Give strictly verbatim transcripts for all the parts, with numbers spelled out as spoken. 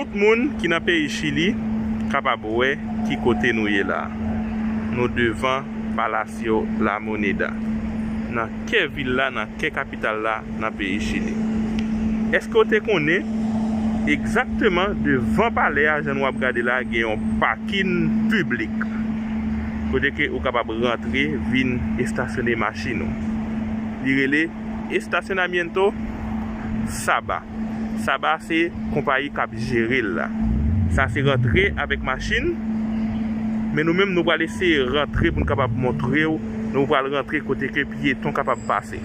Tout moun ki nan peyi Chili kapab wè ki kote nou ye la. Nou devan Palacio La Moneda, nan kè vil la, nan kè kapital la, nan peyi Chili. Èske w te konnen, egzakteman devan palè a, jan nou ap gade la, gen yon pakin piblik, kote ke ou kapab rantre, vin estasyone machin ou? Li rele Estacionamiento Saba. Saba se konpayi k ap jere l la. Sa se rantre avèk machin, men nou menm nou pral eseye rantre pou n kapab montre w. Nou pral rantre kote ke pyeton kapab pase.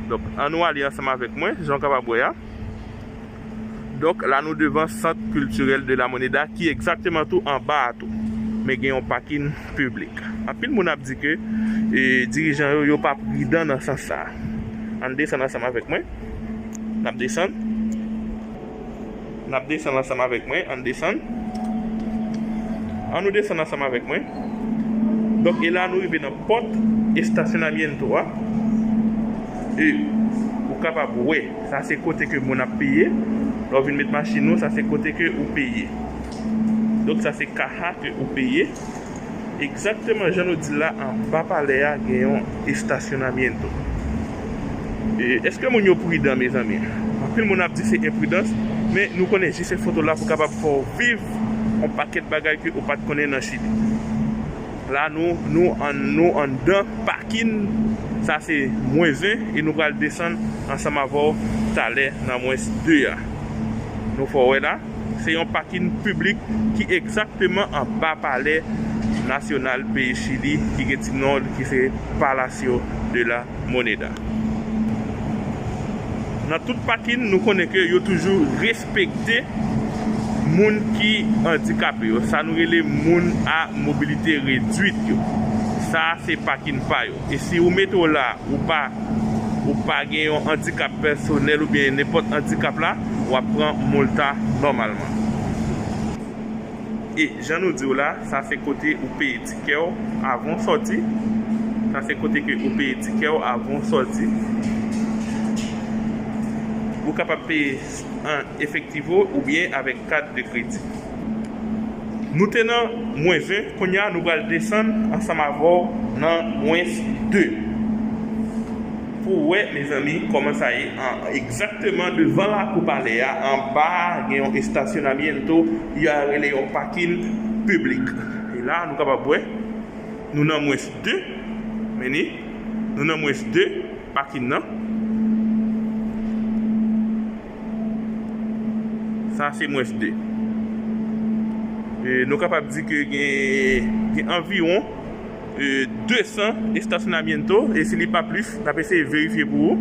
Donk, ann nou ale ansanm avèk mwen, jan w kapab wè a. Donk, la nou devan Sant Kiltirèl de La Moneda, ki egzakteman tou anba a tou. Men gen yon pakin piblik. Anpil moun ap di ke, e, dirijan yo, yo pa pridan nan sans sa a. Ann desann ansanm avèk mwen. N ap desann. N ap desann ansanm avèk mwen. Ann desann. Ann nou desann ansanm avèk mwen. Donk, e la nou rive nan pòt estacionamiento a. E ou kapab wè, sa se kote ke moun ap peye. Lè w vin met machin ou, sa se kote ke ou peye. Donk, sa se kaha ke ou peye. Egzakteman jan nou di l la, anba palè a gen yon estacionamiento. E, èske moun yo pridan, mezanmi? Anpil moun ap di se enpridans, men nou konnen jis se foto la pou kapab fè w viv yon pakèt bagay ke ou pa t konnen nan Chili. La, nou, nou an, nou anndan pakin, sa se mwens en, e nou pral desann ansanm avè w talè nan mwens de a. Nou fè w wè la, se yon pakin piblik ki egzakteman anba palè nasyonal peyi Chili, ki gen ti non l, ki se Palacio de la Moneda. Nan tout pakin, nou konnen ke yo toujou respekte moun ki andikape yo, sa nou rele moun a mobilite redwit yo. Sa se pakin pa yo. E si ou mete w la, ou pa, ou pa gen yon andikap pèsonèl oubyen nenpòt andikap la, w ap pran milta nòmalman. E jan nou di w la, sa se kote ou peye tikè w avan w sòti. Sa se kote ke ou peye tikè w avan w sòti. Ou kapab peye an efektivo oubyen avèk kat de kredi. Nou te nan mwens en, kounye a nou pral desann ansanm avè w nan mwens de. Pou w wè, mezanmi, kòman sa ye, an, egzakteman devan lakou palè a, anba a, gen yon estacionamiento, yo rele yon pakin piblik. E la, nou kapab wè, nou nan mwens de, men ni, nou nan mwens de pakin nan. Sa se mwens de. E, nou kapab di ke gen, gen anviwon, e, de san estacionamiento, e si li pa plis, n ap eseye verifye pou ou.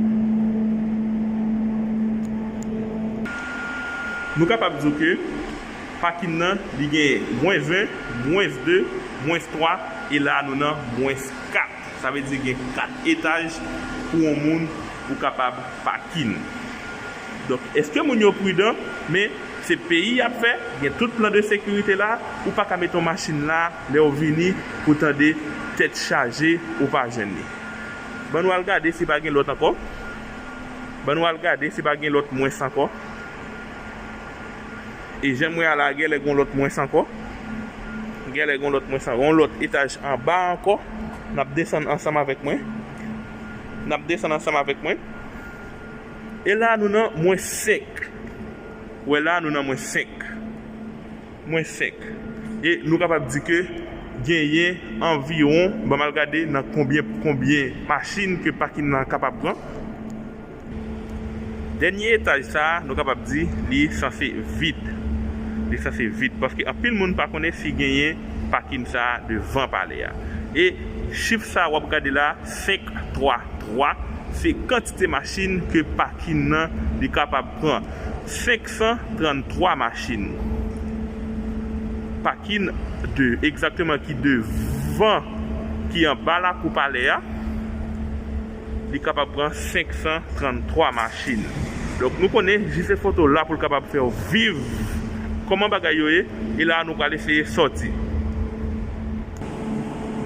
Nou kapab di w ke pakin nan, li gen mwens en, mwens de, mwens twa, e la nou nan mwens kat. Sa vle di gen kat etaj pou yon moun ou kapab pakin. Donk, èske moun yo pridan? Men, se peyi y ap fè, gen tout plan de sekirite la, ou pa ka mete yon machin la, lè w vini, pou tande tèt chaje, ou pa jwenn li. Ban nou al gade si pa gen lòt ankò. Ban nou al gade si pa gen lòt mwens ankò. E jan m wè a la, genlè gen yon lòt mwens ankò. Genlè gen yon lòt mwens ankò. Yon lòt etaj anba ankò. N ap desann ansanm avèk mwen. N ap desann ansanm avèk mwen. E la, nou nan mwens senk. Wè la, nou nan mwens senk. Mwens senk. E nou kapab di ke genyen anviwon, ban m al gade nan konbyen, konbyen machin ke pakin nan kapab pran. Dènye etaj sa a, nou kapab di, li sanse vid. Li sanse vid, paske anpil moun pa konnen si genyen pakin sa a devan palè a. E chif sa a w ap gade la, senk twa twa, se kantite machin ke pakin nan li kapab pran. Senk san tranntwa machin. Pakin de, egzakteman ki devan, ki anba lakou palè a, li kapab pran senk san tranntwa machin. Donk, nou konnen, jis se foto la pou l kapab fè w viv kòman bagay yo ye, e la nou pral eseye sòti.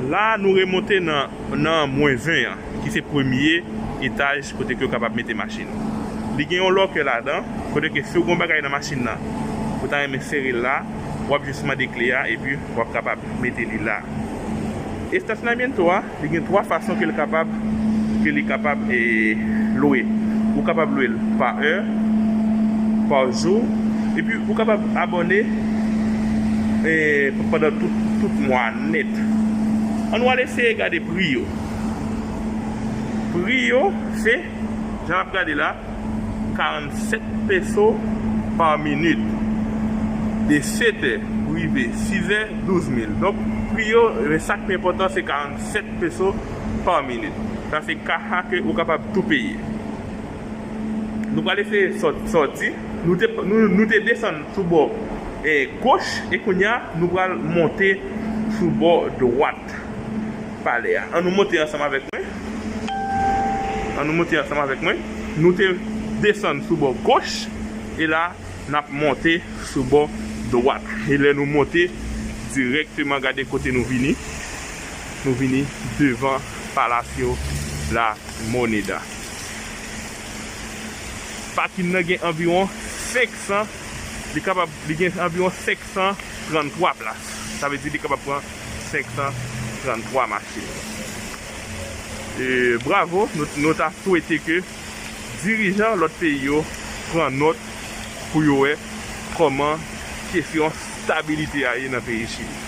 La, nou remonte nan, nan mwens en an, ki se premye etaj kote ke yo kapab mete machin. Li gen yon lòkè ladan, kote ke si w gen yon bagay nan machin nan, Ou ta renmen sere l la, w ap jis mande kle a epi w ap kapab mete li la. Estacionamiento a, li gen twa fason ke l kapab, ke li kapab e, lwe. Ou kapab lwe l pa è, pa jou, epi ou kapab abòne e, pandan tout, tout mwa nèt. Ann nou al eseye gade pri yo. Pri yo se, jan n ap gade la, karannset peso pa minit. De sèt è pou rive sis è, douz mil. Donk, pri yo, men sa k pi enpòtan, se karannset peso pa minit. Sa se kaha ke ou kapab tou peye. Nou pral eseye sòt-, sòti. Nou te, nou, nou te desann sou bò e, goch e kounye a, nou pral monte sou bò dwat palè a. Ann nou monte ansanm avèk mwen. Ann nou monte ansanm avèk mwen. Nou te desann sou bò goch e la, n ap monte sou bò dwat. E lè nou monte dirèkteman, gade kote nou vini. Nou vini devan Palacio La Moneda. Pakin nan gen anviwon senk san, li kapab, li gen anviwon senk san trannntwa plas. Sa vle di li kapab pran senk san trannntwa machin. E bravo, nou, nou ta swete ke dirijan lòt peyi yo pran nòt pou yo wè kòman kesyon stabilite a ye nan peyi Chili.